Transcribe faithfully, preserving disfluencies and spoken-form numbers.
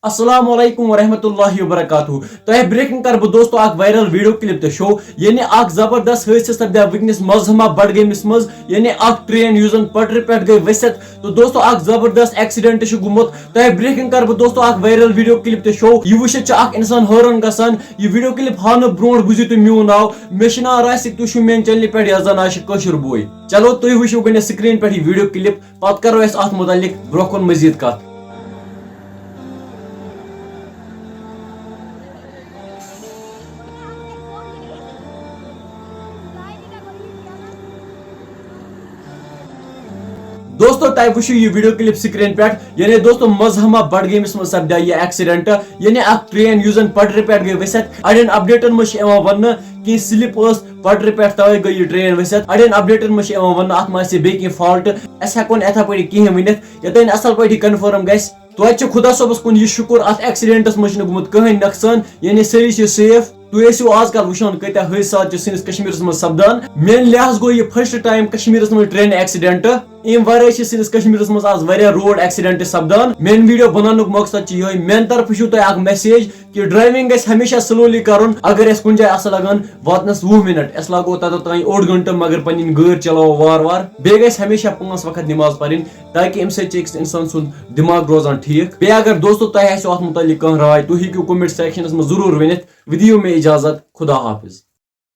السلام علیکم ورحمۃ اللہ وبرکاتہ۔ تۄہہِ برٛونٛہہ کَنہِ کَرٕ بہٕ دوستو اَکھ viral video clip تہٕ show، یعنی اَکھ زبردست حٲدثہٕ سپدیو وٕنکیٚنَس مَزہما بڈگٲمِس منٛز، یعنی اَکھ train یُس زَن پٹرِ پٮ۪ٹھ گٔے ؤسِتھ۔ تہٕ دوستو، اَکھ زبردست accident چھُ گوٚمُت۔ تۄہہِ برٛونٛہہ کَنہِ کَرٕ بہٕ دوستو اَکھ viral video clip تہٕ show۔ یہِ وٕچھِتھ چھُ اَکھ اِنسان حٲران گژھان۔ یہِ video clip ہاونہٕ برٛونٛٹھ بوٗزِو تُہۍ میون ناو۔ مےٚ چھُ ناو راسِق، تُہۍ چھِو میٛانہِ channelہِ پٮ۪ٹھ یَتھ زَن آز چھِ کٲشُر بوے۔ چلو تُہۍ وٕچھِو گۄڈٕنٮ۪تھ screen پٮ۪ٹھ یہِ video clip، پَتہٕ کَرو أسۍ اَتھ مُتعلِق برٛونٛہہ کُن مٔزیٖد کَتھ۔ دوستو، تۄہہِ وٕچھِو یہِ video clip screen پٮ۪ٹھ، یعنی دوستو، مَزہما بڈگٲمِس منٛز سپدیو یہِ accident، یعنی اَکھ train یُس زَن پٹرِ پٮ۪ٹھ گٔے ؤسِتھ۔ اَڑٮ۪ن updateن منٛز چھِ یِوان وَننہٕ کہِ slip ٲس پٹرِ پٮ۪ٹھ، تَوَے گٔے یہِ train ؤسِتھ۔ اَڑٮ۪ن updateن منٛز چھِ یِوان وَننہٕ اَتھ ما آسہِ بیٚیہِ کینٛہہ fault، اَسہِ ہٮ۪کو نہٕ یِتھَے پٲٹھۍ کِہیٖنۍ ؤنِتھ۔ یوٚتانۍ اَصٕل پٲٹھۍ یہِ confirm گژھِ، توتہِ چھُ خۄدا صٲبَس کُن یہِ شُکُر، اَتھ accidentس منٛز چھُنہٕ گوٚمُت کٕہٕنۍ نۄقصان، یعنی سٲری چھِ safe۔ تُہۍ ٲسِو آز کَل وٕچھان کۭتیٛاہ حٲدثات چھِ سٲنِس کشمیٖرَس منٛز سپدان۔ میٛانہِ لحاظ گوٚو یہِ first time کشمیٖرَس منٛز train accident۔ اَمہِ وَرٲے چھِ سٲنِس کشمیٖرَس منٛز آز واریاہ road accident تہِ سپدان۔ میٛانہِ video بَناونُک مقصد چھُ یِہوٚے، میٛانہِ طرفہٕ چھُو تۄہہِ اَکھ message کہِ driving گژھِ ہمیشہ slowly کَرُن۔ اگر اَسہِ کُنہِ جایہِ اَصٕل لَگان واتنَس وُہ minute، اَسہِ لاگو تَتَتھ تام اوٚڑ گھنٹہٕ، مگر پَنٕنۍ گٲڑۍ چلاوو وارٕ وارٕ۔ بیٚیہِ گژھِ ہمیشہ پانٛژھ وقت نماز پَرٕنۍ، تاکہِ اَمہِ سۭتۍ چھِ أکِس اِنسان سُنٛد دِماغ روزان ٹھیٖک۔ بیٚیہِ اگر دوستو تۄہہِ آسیو اَتھ مُتعلِق کانٛہہ راے، تُہۍ ہیٚکِو comment sectionس منٛز ضروٗر ؤنِتھ۔ ودِیِو مےٚ اِجازت، خدا حافظ۔